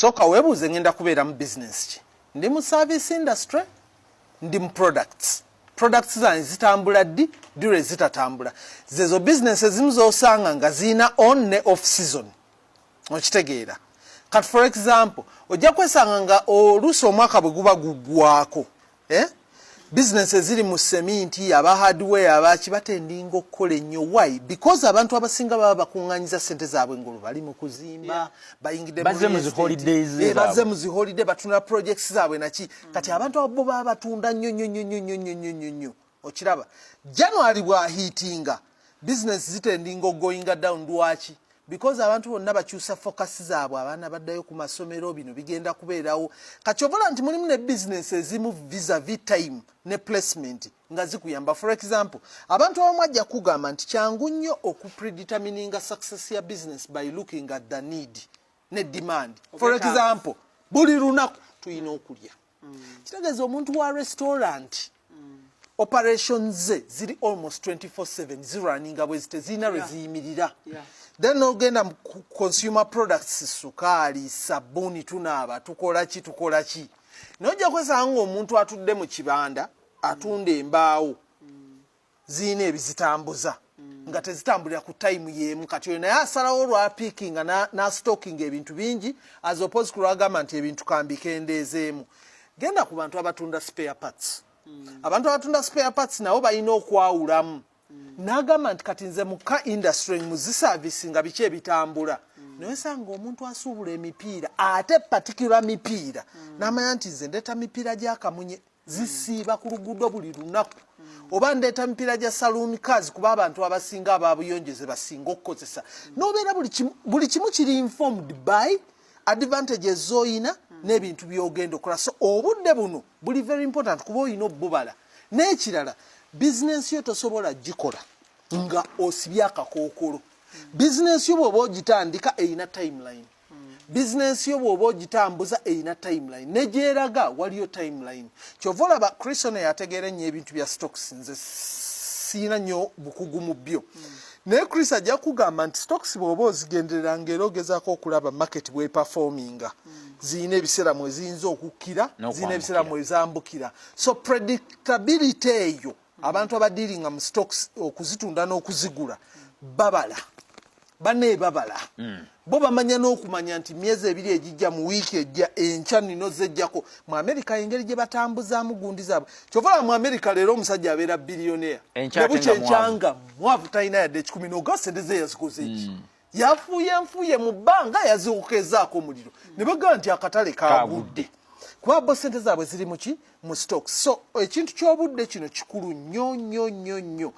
Sooka weebuuze, ngenda kubeera mu business ki? Ndi mu service industry? Ndi mu products? Products zange zitambula ddi, ddi lwe zitatambula? Zezo business ezimu zosanga nga ziyina on ne off season, okitegeera? Kati for example, ojja kwesanga nga oluusi omwaka bwe guba guggwako, eh? Business eziri mu seminti, aba hardware, abaki, batendinga okukola ennyo. Why? Because abantu abasinga baba bakuŋŋanyiza sente zaabwe ngolwo bali mu kuzimba, bayingidde mu Bazze mu real zi estate. Holidays zaabwe. Bazze mu zi holiday, batunda projects zaabwe naki. Kati abantu abo baba batunda nnyo nnyo nnyo nnyo nnyo nnyo nnyo nnyo nnyo. Okiraba January bw'ahiitinga, business zitendinga okugoinga down. Lwaki? Because abantu bonna bakyusa focus zaabwe, abaana baddayo ku masomero, bino bigenda kubeerawo. Kati obola nti mulimu ne business ezimu vis-a-vis time ne placement nga zikuyamba. For example, abantu abamu ajja kugamba nti kyangu nnyo okupredetermininga success ya business by looking at the need ne demand. For Obwetaavu. example, buli lunaku tulina okulya. Kitegeeza omuntu wa restaurant, operations ze ziri almost 24/7, zirunninga bwe zite, zirina lwe ziyimirira. Then ogenda mu consumer products, sukaali, sabbuuni, tunaaba, tukola ki, tukola ki, naye ojja kwesanga nga omuntu atudde mu kibanda atunda embaawo, ziyina ebizitambuza nga tezitambulira ku time y'emu. Kati oyo naye asalawo lwapiikinga n'astockinga ebintu bingi as opposed ku lwagamba nti ebintu kambikendeezeemu. Genda ku bantu abatunda spare parts. Abantu abatunda spare parts nabo balina okwawulamu n'agamba nti kati nze mu car industry muziservice nga biki ebitambula. Naye sanga omuntu asuubula emipiira, ate particular mipiira, n'amanya nti nze ndeeta mipiira gya kamunye, zisiiba ku luguudo buli lunaku, oba ndeeta mipiira gya saloon cars, kuba abantu abasinga ababuyonjo ze basinga okukozesa. Nobeera buli kimu kiri informed by advantages z'oyina n'ebintu by'ogenda okukola. So obudde buno buli very important kuba olina obbubala. N'ekirala, bizinensi yo tosobola gikola nga osibye akakookolo. Bizinensi yo bw'oba ogitandika erina timeline, bizinensi yo bw'oba ogitambuza erina timeline, negyeraga waliyo timeline. Kyova olaba Chris ono yategeera ennyo ebintu bya stocks. Nze siina nnyo bukugu mu byo, naye Chris ajja kugamba nti stocks bw'oba ozigenderera ngaera ogezaako okulaba market bweperforminga, ziyina ebiseera mwe ziyinza okukkira, ziyina ebiseera mwe zambukira. So predictability eyo, abantu abadealinga mu stocks, okuzitunda n'okuzigula, babala banne babala bo bamanya n'okumanya nti myezi 2 egijja, mu wiiki ejja, enkya nino zejjako. Mu Amerika engeri gye batambuzaamu gundi zaabwe, kyova olaba mu Amerika leero omusajja abeera billionaire, Enkya ate ne bukya nga mwavu. Enkyanga mwavu, talina yadde 100. Noga sente ze yazikoze ki? Yafuuye nfuuye mu bbanga, yaziokezaako omuliro, ne bagamba nti akatale kagudde, kuba bo sente zaabwe ziri muki? Mu stocks. So ekintu ky'obudde kino kikulu nnyo nnyo nnyo nnyo.